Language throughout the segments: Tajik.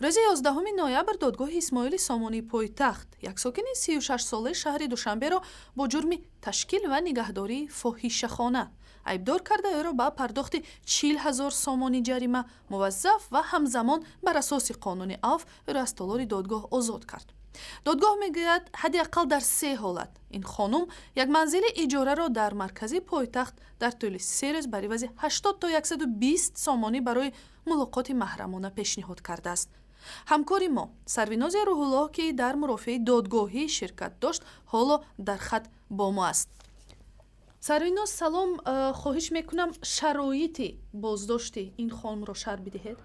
Рӯзи 11 ноябр додгоҳи Исмоили Сомонии пойтахт як сокини 36-солаи шаҳри Душанберо бо ҷурми ташкил ва нигаҳдории фоҳишахона айбдор карда, ӯро ба пардохти 40 000 сомонӣ ҷарима муваззаф ва ҳамзамон бар асоси қонуни авф ӯро аз толори додгоҳ озод кард. Додгоҳ мегӯяд, ҳадди ақал дар се ҳолат ин хонум як манзили иҷораро дар маркази пойтахт дар тӯли 3 рӯз бар ивази 80 то 120 сомонӣ барои мулоқоти маҳрамона пешниҳод кардааст. Ҳамкори мо Сарвинози Рӯҳуллоҳ, ки дар мурофиаи додгоҳӣ ширкат дошт, ҳоло дар хат бо мо аст. Сарвиноз, салом. Хоҳиш мекунам, шароити боздошти ин хонумро шарҳ бидиҳед.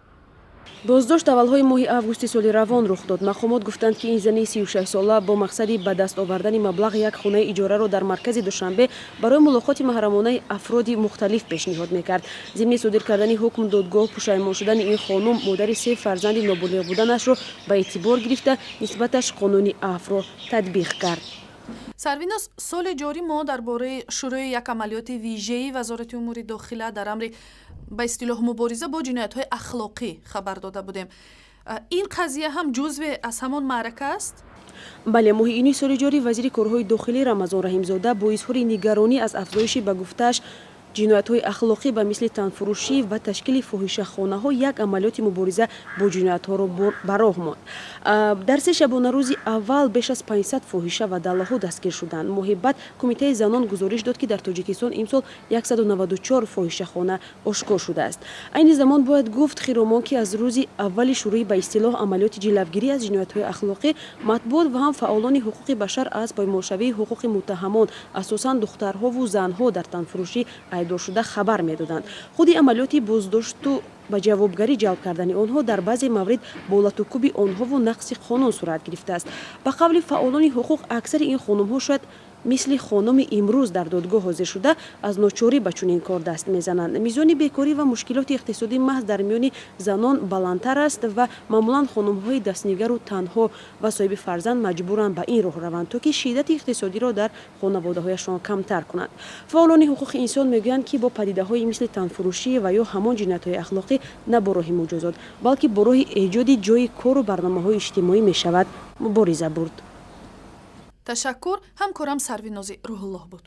Боздошт аввалҳои моҳи августи соли равон рух дод. Мақомот гуфтанд, ки ин зани 36сола бо мақсади ба даст овардани маблағ як хонаи иҷораро дар маркази Душанбе барои мулоқоти маҳрамонаи афроди мухталиф пешниҳод мекард. Зимни содир кардани ҳукм додгоҳ пушаймон шудани ин хонум, модари се фарзанди ноболиғ буданашро ба эътибор гирифта, нисбаташ қонуни афвро татбиқ кард. Сарвиноз, соли ҷорӣ мо дар бораи шурӯи як амалиёти вижаи Вазорати умури дохила дар амри ба истилоҳ мубориза бо ҷиноятҳои ахлоқӣ хабар дода будем. Ин қазия ҳам ҷузве аз ҳамон маърака аст? Бале, моҳи июни соли ҷорӣ вазири корҳои дохилӣ Рамазон Раҳимзода бо изҳори нигаронӣ аз афзоиши, ба гуфтааш, ҷиноятҳои ахлоқӣ ба мисли танфурӯшӣ ва ташкили фоҳишахонаҳо як амалиёти мубориза бо ҷиноятҳоро ба роҳ монд. Дар 3 шабонарӯзи аввал беш аз 500 фоҳиша ва даллаҳо дастгир шуданд. Моҳи баъд Кумитаи занон гузориш дод, ки дар Тоҷикистон имсол 194 фоҳишахона ошкор шудааст. Айни замон бояд гуфт, Хиромон, ки аз рӯзи аввали шурӯи ба истилоҳ амалиёти ҷилавгирӣ аз ҷиноятҳои ахлоқӣ матбуот ва ҳам фаъолони ҳуқуқи башар аз поймолшавии ҳуқуқи муттаҳамон, асосан духтарҳову занҳо дар танфурӯшӣ айбдоршуда, хабар медоданд. Худи амалиёти боздошту ба ҷавобгарӣ ҷалб кардани онҳо дар баъзе маврид бо латукӯби онҳову нақзи қонун сурат гирифтааст. Ба қавли фаъолони ҳуқуқ, аксари ин хонумҳо шояд мисли хонуми имрӯз дар додгоҳ ҳозиршуда аз ночорӣ ба чунин кор даст мезананд. Мизони бекорӣ ва мушкилоти иқтисодӣ маҳз дар миёни занон баландтар аст ва маъмулан хонумҳои дастнигару танҳо ва соҳиби фарзанд маҷбуранд ба ин роҳ раванд, то ки шиддати иқтисодиро дар хонаводаҳояшон камтар кунанд. Фаъолони ҳуқуқи инсон мегӯянд, ки бо падидаҳои мисли танфурӯшӣ ва ё ҳамон ҷиноятҳои ахлоқӣ на бо роҳи муҷозот, балки бо роҳи эҷоди ҷойи кору барномаҳои иҷтимоӣ мешавад мубориза бурд. Ташаккур. Ҳамкорам Сарвинози Рӯҳуллоҳ буд.